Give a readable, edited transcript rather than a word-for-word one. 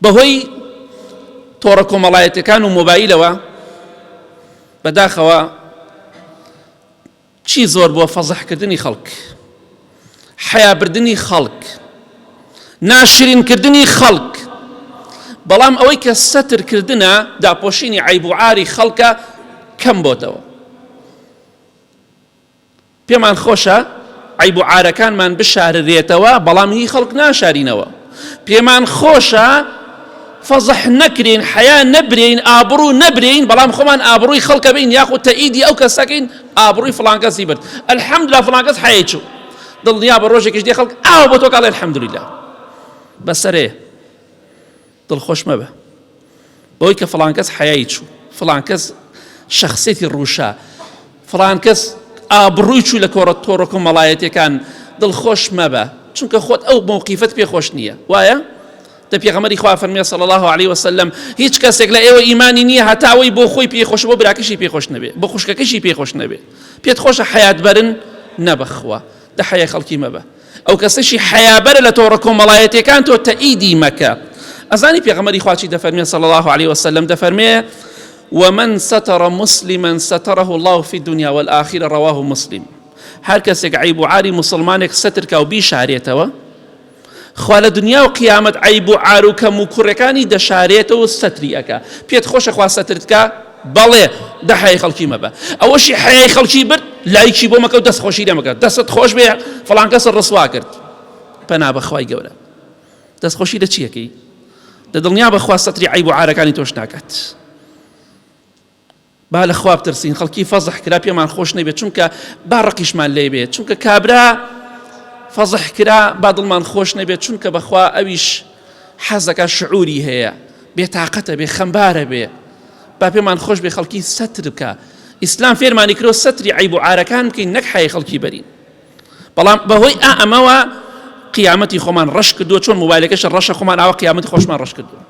بەهۆی تۆڕە کۆمەڵایەتەکان و مۆبایلەوە بەداخەوە چی زۆر بووە فەزحکردنی خەڵک حەیابردنی خەڵک ناشرینکردنی خەڵک بەڵام ئەوەی کە سەترکردنە داپۆشینی عیب و عاری خەڵکە کەم بۆتەوە پێمان خۆشە عەیب و عارەکانمان بشاررێتەوە بەڵام هی خەڵک ناشارینەوە پێمان خۆشە فەزح نەکرین حەیا نەبرین ئابڕوو نەبرین بەڵام خۆمان ئابڕووی خەڵکە بین یاخود تەئیدی ئەو کەسەکەین ئابڕووی فڵان کەسی برد الحمدلله فڵان کەس حەیای چوو دڵنیا بە ڕۆژێکیش دێ خەڵک ئاو بۆ تۆ کاڵێ الحمدلله بەسەرێ دڵخۆش مەبە بەوەی کە فڵان کەس حەیای چوو فڵان کەس شخصێتی ڕووشا فڵان کەس ئابڕووی چوو لە کۆڕە تۆڕە کۆمەڵایەتەکان دڵخۆش مەبە چونکە خۆت ئەو مەوقیفەت پێ خۆش نییە وایە دە پێغەمبەری خوا فەرمیێ صلی الله علیه وسلم هیچ کەسێک لە ئێوە ئیمانی نییە هەتا ئەوەی بۆ خۆی پێ خۆش بۆ براکەشی پێ خۆش نەبێ بۆ خوشکەکەشی پێ خۆش نەبێ پێت خۆشە حەیات بەرن نەبەخوا دە حەیای خەڵکی مەبە ئەو کەسەشی حەیابەرە لە تۆڕە کۆمەڵایەتیەکان تۆ تەئیدی مەکە ئەزانی پێغەمبەری خوا چی دەفەرمێ صلی الله علیه وسلم دەفەرمێ ومن ستر مسلما ستره الله في الدنيا والآخرة رواه مسلم هەر کەسێک عیب و عاری مسلمانێک ستر کا و بیشارێتەوە خوا لە دنیا و قیامەت عەیب و عار و کەم و کوڕەکانی دەشارێتەوە سەتری ئەکا پێت خۆشە خوا سەترت کا بەڵێ دە حەیای خەڵکی مەبە ئەوەشی حەیای خەڵکی برد لایکی بۆ مەکە و دەست خۆشی لێ مەکە دەستت خۆش بێ فڵان کەس ڕسوا کرد پەنا بەخوای گەورە دەست خۆشی لە چیەکەی دە دڵنیا بەخوا سەتری عەیب و عارەکانی تۆش ناکات با لە خوا بترسین خەڵکی فەزح کرا پێمان خۆش نەبێت چونکە با ڕقیشمان لێ بێت چونکە کابرا فەزح کرا با دڵمان خۆش نەبێت چونکە بەخوا ئەویش حەزەکە شعوری هەیە بێتاقەتە بێ خەمبارە بێ با پێمان خۆش بێ خەڵکی سەتر بکە ئیسلام فێرمانی کرۆ سەتری عیب و عارەکان بکەین نەک حەیای خەڵکی بەرین بەڵام بەهۆی ئا ئەمەوە قیامەتی خۆمان ڕەش کردووە چۆن مۆبایلەکەش ڕەشە خۆمان ئاوە قیامەتی خۆشمان ڕەش کردووە.